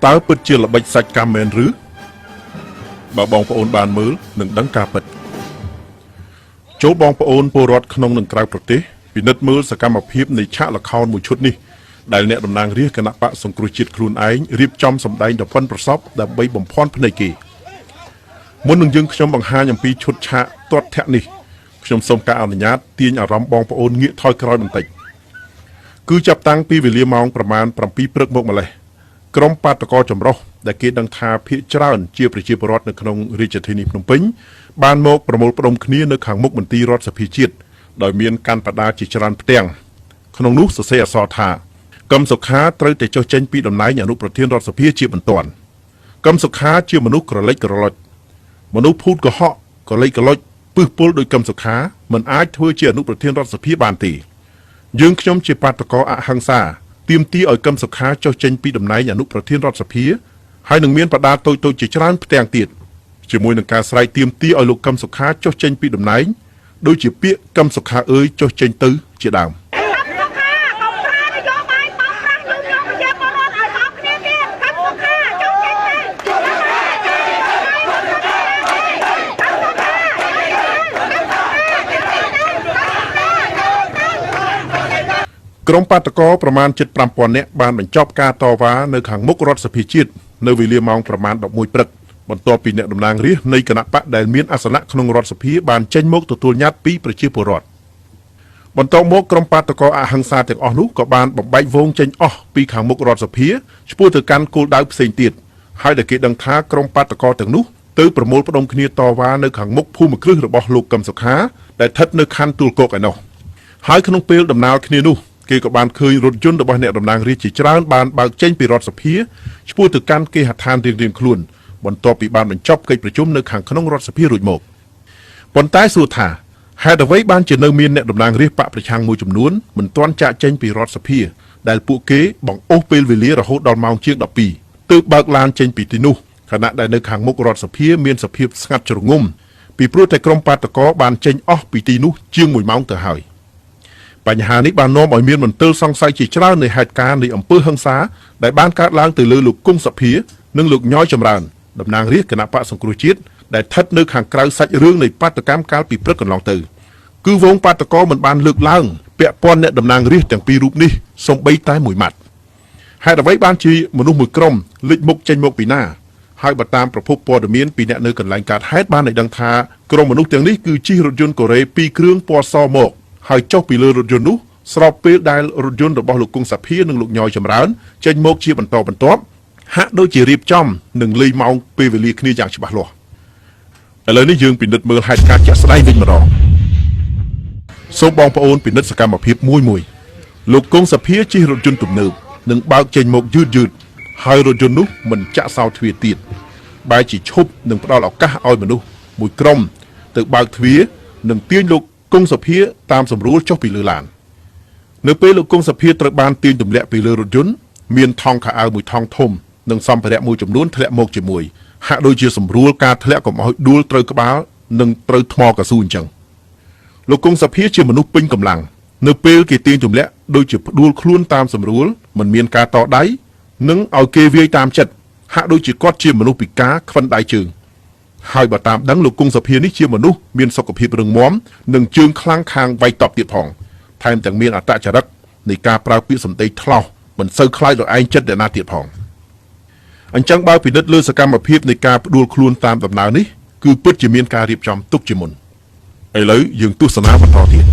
តើពិតជាល្បិចសាច់កម្មមែនឬបើបងប្អូនបានមើលនឹងដឹងការពិតចូលបងប្អូនពលរដ្ឋក្នុងនិងក្រៅប្រទេសពិនិត្យមើលសកម្មភាពនៃឆាកល្ខោនមួយឈុតនេះដែលអ្នកតំណាងរាស្ត្រគណៈបកសង្គ្រោះជាតិខ្លួនឯងរៀបចំសម្ដែងដ៏ប៉ិនប្រសប់ដើម្បីបំភាន់ភ្នែកគេមុននឹងយើងខ្ញុំបង្ហាញអំពីឈុតឆាកទាត់ធាក់នេះខ្ញុំសូមការអនុញ្ញាតទាញអារម្មណ៍បងប្អូនងាកថយក្រោយបន្តិចគឺចាប់តាំងពីវេលាម៉ោងប្រមាណ7ព្រឹកមកម្លេះក្រុមបាតកោចម្រុះដែលគេដឹងថាភ ieck ច្រើនជាប្រជាពលរដ្ឋនៅក្នុងរាជធានីភ្នំពេញបានមកប្រមូលផ្ដុំគ្នានៅខាងមុខមន្ទីររដ្ឋសភាជាតិដោយមានកាន់បដាជាច្រើនផ្ទាំងក្នុងនោះសរសេរអក្សរថាកឹមសុខាត្រូវតែចុះចេញពីតំណែងអនុប្រធានរដ្ឋសភាជាបន្ទាន់កឹមសុខាជាមនុស្សក្រឡេកក្រឡុចមនុស្សភូតកុហកក្រឡេកក្រឡុចពឹសពុលដោយកឹមសុខាមិនអាចធ្វើជាអនុប្រធានរដ្ឋសភាបានទេយើងខ្ញុំជាបាតកោអហិង្សាទាមទារឲ្យកឹមសុខាចុះចេញពីតំណែងអនុប្រធានរដ្ឋសភាហើយនឹងមានបដាតូចៗជាច្រើនផ្ទាំងទៀតជាមួយនឹងការស្រែកទាមទារឲ្យលោកកឹមសុខាចុះចេញពីតំណែងដូចជាពាក្យកឹមសុខាអើយចុះចេញទៅជាដើម កម្មសុខាកុំប្រើនយោបាយបោកប្រាស់លុបយកប្រជាពលរដ្ឋឲ្យបោកគ្នាទៀតកម្មសុខាចុះចេញទៅកម្មសុខាកម្មសុខាកម្មសុខា ក្រុមបាតកោប្រមាណជិត5000នាក់បានបញ្ចប់ការតវ៉ានៅខាងមុខរដ្ឋសភាជាតិនៅវេលាម៉ោងប្រមាណ11ព្រឹកបន្ទាប់ពីអ្នកតំណាងរាស្ត្រនៃគណៈបកដែលមានអាសនៈក្នុងរដ្ឋសភាបានចេញមកទទួលញត្តិពីប្រជាពលរដ្ឋបន្ទាប់មកក្រុមបាតកោអហិង្សាទាំងអស់នោះក៏បានបំបែកវងចេញអស់ពីខាងមុខរដ្ឋសភាឆ្ពោះទៅកាន់គោលដៅផ្សេងទៀតហើយដែលគេដឹងថាក្រុមបាតកោទាំងនោះទៅប្រមូលផ្ដុំគ្នាតវ៉ានៅខាងមុខភូមិគ្រឹះរបស់លោកកឹមសុខាដែលស្ថិតនៅខណ្ឌទួលគោកឯណោះហើយក្នុងពេលដំណើរគ្នានោះគេក៏បានឃើញរថយន្តរបស់អ្នកតំណាងរាស្ត្រជាច្រើនបានបើកចេញពីរដ្ឋសភាឆ្ពោះទៅកាន់គេហដ្ឋានរៀងៗខ្លួនបន្ទាប់ពីបានបញ្ចប់កិច្ចប្រជុំនៅខាងក្នុងរដ្ឋសភារួចមកប៉ុន្តែសួរថាហេតុអ្វីបានជានៅមានអ្នកតំណាងរាស្ត្របកប្រឆាំងមួយចំនួនមិនទាន់ចាកចេញពីរដ្ឋសភាដែលពួកគេបង្អូសពេលវេលារហូតដល់ម៉ោងជាង12ទើបបើកឡានចេញពីទីនោះខណៈដែលនៅខាងមុខរដ្ឋសភាមានសភាពស្ងាត់ជ្រងំពីព្រោះតែក្រុមបាតកោបានចេញអស់ពីទីនោះជាង1ម៉ោងទៅហើយបញ្ហានេះបាននាំឲ្យមានមន្ទិលសង្ស័យជាច្រើននៃហេតុការណ៍នៃអំពើហិង្សាដែលបានកើតឡើងទៅលើលោកគង់សភានិងលោកញយចម្រើនតំណាងរាស្ត្រគណៈបកសង្គ្រោះជាតិដែលស្ថិតនៅខាងក្រៅសាច់រឿងនៃបាតកម្មកាលពីព្រឹកកន្លងទៅគឺវងបាតកោមិនបានលើកឡើងពាក់ព័ន្ធអ្នកតំណាងរាស្ត្រទាំងពីររូបនេះសូម្បីតែមួយម៉ាត់ហេតុអ្វីបានជាមនុស្សមួយក្រុមលេចមុខចេញមកពីណាហើយបើតាមប្រភពព័ត៌មានពីអ្នកនៅកន្លែងកើតហេតុបានឲ្យដឹងថាក្រុមមនុស្សទាំងនេះគឺជិះរថយន្តកូរ៉េពីរគ្រឿងពណ៌សមកហើយចុះពីលើរថយន្តនោះស្របពេលដែលរថយន្តរបស់លោកគង់សាភានិងលោកញយចម្រើនចេញមកជាបន្តបន្ទាប់ហាក់ដូចជារៀបចំនិងលៃម៉ោងពេលវេលាគ្នាយ៉ាងច្បាស់លាស់ឥឡូវនេះយើងពិនិត្យមើលហេតុការណ៍ជាក់ស្ដែងវិញម្ដងសូមបងប្អូនពិនិត្យសកម្មភាពមួយមួយលោកគង់សភាជិះរថយន្តទំនើបនិងបើកចេញមកយឺតយឺតហើយរថយន្តនោះមិនចាក់សោទ្វារទៀតបែរជាឈប់និងផ្ដល់ឱកាសឲ្យមនុស្សមួយក្រុមទៅបើកទ្វារនិងទាញលោកគង់សភាតាមសម្រួលចុះពីលើឡាននៅពេលលោកគង់សភាត្រូវបានទាញទម្លាក់ពីលើរថយន្តមានថង់ខោអាវមួយថង់ធំនិងសម្ភារៈមួយចំនួនធ្លាក់មកជាមួយហាក់ដូចជាសម្រួលការធ្លាក់កុំឲ្យដួលត្រូវក្បាលនិងត្រូវថ្មកៅស៊ូអញ្ចឹងលោកគង់សភាជាមនុស្សពេញកម្លាំងនៅពេលគេទាញទម្លាក់ដូចជាផ្ដួលខ្លួនតាមសម្រួលមិនមានការតដៃនិងឲ្យគេវាយតាមចិត្តហាក់ដូចជាគាត់ជាមនុស្សពិការខ្វិនដៃជើងហើយបើតាមដឹងលោកគង់សភានេះជាមនុស្សមានសុខភាពរឹងមាំនិងជើងខ្លាំងខាងវាយតប់ទៀតផងថែមទាំងមានអត្តចរិតនៃការប្រើពាក្យសម្ដីថ្លោះមិនសូវខ្លាចរឯងចិត្តអ្នកណាទៀតផងអញ្ចឹងបើពិនិត្យលើសកម្មភាពនៃការផ្ដួលខ្លួនតាមដំណើរនេះគឺពិតជាមានការរៀបចំទុកជាមុនឥឡូវយើងទស្សនាបន្តទៀត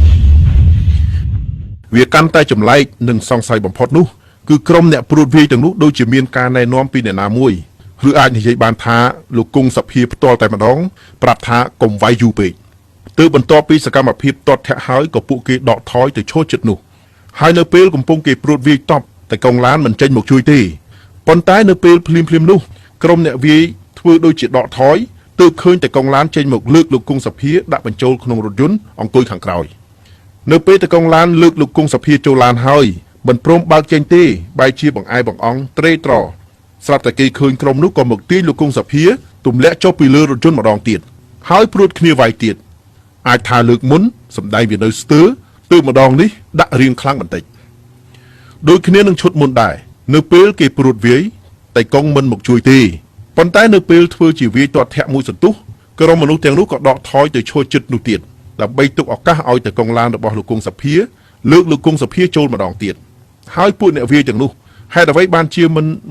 វាកាន់តែចម្លែកនិងសង្ស័យបំផុតនោះគឺក្រុមអ្នកព្រួតវាយទាំងនោះដូចជាមានការណែនាំពីអ្នកណាមួយឬអាចនិយាយបានថាលោកគង់សភាផ្ទាល់តែម្ដងប្រាប់ថាកុំវាយយូរពេកទើបបន្ទាប់ពីសកម្មភាពទាត់ធាក់ហើយក៏ពួកគេដកថយទៅឈរជិតនោះហើយនៅពេលកំពុងគេព្រួតវាយតប់តែកងឡានមិនចេញមកជួយទេប៉ុន្តែនៅពេលភ្លាមៗនោះក្រុមអ្នកវាយធ្វើដូចជាដកថយទើបឃើញតែកងឡានចេញមកលើកលោកគង់សភាដាក់បញ្ចូលក្នុងរថយន្តអង្គុយខាងក្រោយនៅពេលតកងឡានលើកលោកគង់សភាចូលឡានហើយមិនព្រមបើកចេញទេបែរជាបង្អែបង្អង់ត្រេត្រស្រាប់តែគេឃើញក្រុមនោះក៏មកទាញលោកគង់សភាទម្លាក់ចុះពីលើរថយន្តម្ដងទៀតហើយព្រួតគ្នាវាយទៀតអាចថាលើកមុនសម្ដែងវានៅស្ទើរទើបម្ដងនេះដាក់រៀងខ្លាំងបន្តិចដូចគ្នានឹងឈុតមុនដែរនៅពេលគេព្រួតវាយ តៃកុងមិនមកជួយទេប៉ុន្តែនៅពេលធ្វើជាវាយទាត់ធាក់មួយសន្ទុះក្រុមមនុស្សទាំងនោះក៏ដកថយទៅឈរជិតនោះទៀតដើម្បីទុកឱកាសឲ្យតៃកុងឡានរបស់លោកគង់សភាលើកលោកគង់សភាចូលម្ដងទៀតហើយពួកអ្នកវាយទាំងនោះហេតុអ្វីបានជាមិន